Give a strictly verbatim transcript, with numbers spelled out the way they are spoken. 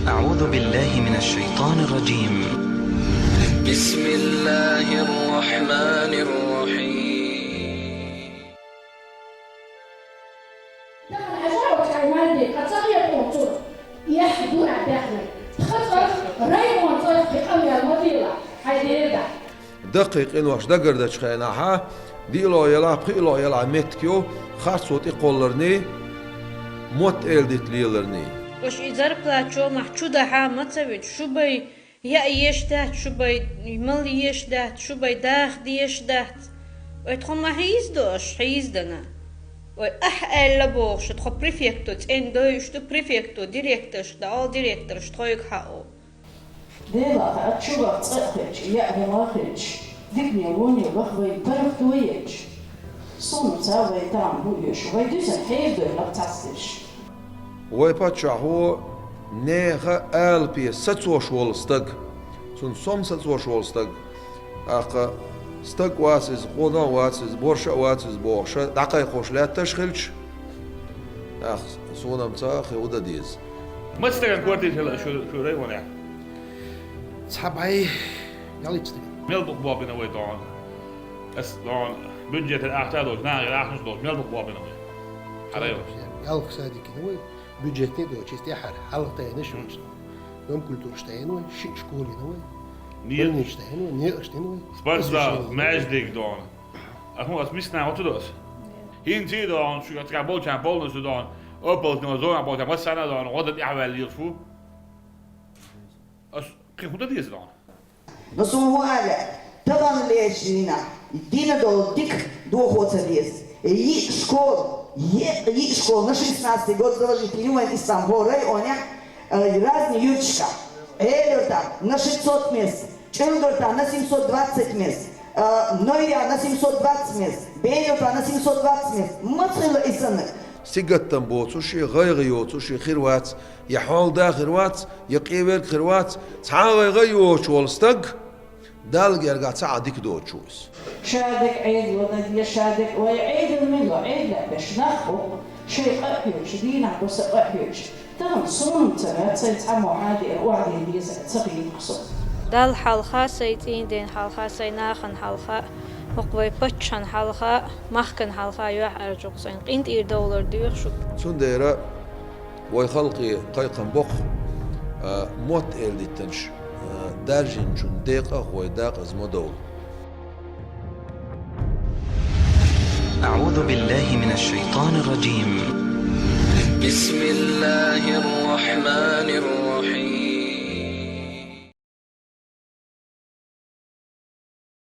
أعوذ بالله من الشيطان الرجيم. بسم الله الرحمن الرحيم. Тахана хьажа, оцу хьайн мардий, къа ца хеташ цо, эхь ду аьлла бехна. Тха цӀарах, районан цӀарах кхин къамел ма дийла, хьайн дера да. Даккхий къинош дагардечу хенахь, диълагӀа елахь, пхиълагӀа елахь меттиг ю харцо тӀекхолларний, мотт-эладита леларний. Уьш и зарплата чомахь чу дахьа ма ца вуьту, шу бай яа еш дац, шу бай мала еш дац, шу бай даха дезаш дац. Вай тхо ма хьийзадо, аша хьийзадана. Вай ахь аьлла бохуш, тхо префекто цӀена дойуш ду, префекто директорш да, Ӏол директорш тхойга хьао. Дела, хьан чу ваха цӀа а хилча, яа хӀума а хилча, дикане воне ваха вай паргӀато еча. Суна ца вай там хӀу оьшу, вай дуьзна хьердойла цхьацца дерш. Вай паччахьо нехан алапе сацош волу стаг, цунна сом сацош волу стаг, тӀаккха стаг вац иза, къонах вац иза, борша а вац иза бохуша, дӀакхайкхош лаьтташ хилча, тӀаккха суна-м ца хи хӀу дан деза. Маца стагана квартира хила шу, шу районехь? Цхьа бӀе ялхитта стагана. Мел дукха болх бина вай догӀна? Ас догӀна бюджетера ахча а доцуш, нахера ахчанаш а доцуш, мел дукха болх бина вай? Хьан районехь? Ялх садик йина вай, бюджетни доцуш, иза тӀаьхьара хьалха тайна шуьнца. Дом культураш тайна вай, шиъ школа йина вай, больница тайна вай, некъаш дина вай. Спортзал, маьждиг догӀна. Ахуна ас миска нах оцу до ас. ХӀинца а догӀна, шу цигахь болчарна полностью догӀна, оползни зонахь болчарна массарна а догӀна, гӀо дан тӀаьхьаваьлла лелаш ву. Ас кхин хӀун дан деза догӀна? Но суна хӀун ала, тахана лечу дийнахь дина долу дика дохо ца деза. Йиъ школа, йиъ, йиъ школа на шестнадцатый год заложить йина вайн ислам хӀора районехь, э, разный юьрташкахь. Ӏеларта на шестьсот мест, ЧӀилгарта на семьсот двадцать мест, э, Нойра на семьсот двадцать мест, Бейларта на семьсот двадцать мест. Маца хилла и санна? Сингаттам боцуш, гӀайгӀа йоцуш хир вац, я хьолада хир вац, я къевелла хир вац, цхьа а гӀайгӀа а йоцуш волу стаг Далла гергахь цхьа а дика доцуш ву иза. Шадерг Ӏедало дан деза, шадерг вай Ӏедал мила, Ӏедал беш нах бу, шайн къа а хьоьгуш, дийнахь-буса къа а хьоьгуш. Тахана суна-м ца моьтту сайн цхьаммо хьан деара охьадийна деза аьлла, ца хеташ со. Далла хьалха, сайн цӀийнден хьалха, сайн нахана хьалха, хӀокху вай паччахьан хьалха, махкана хьалха юьхьӀаьржа-кх сайн, къинтӀера довлар доьху шуьга. Цундела вай халкъе кхайкхам боккху, а, мотт-эладиттанаш, а, даржийначун декъах вай дакъаза ма довла. أعوذ بالله من الشيطان الرجيم. بسم الله الرحمن الرحيم.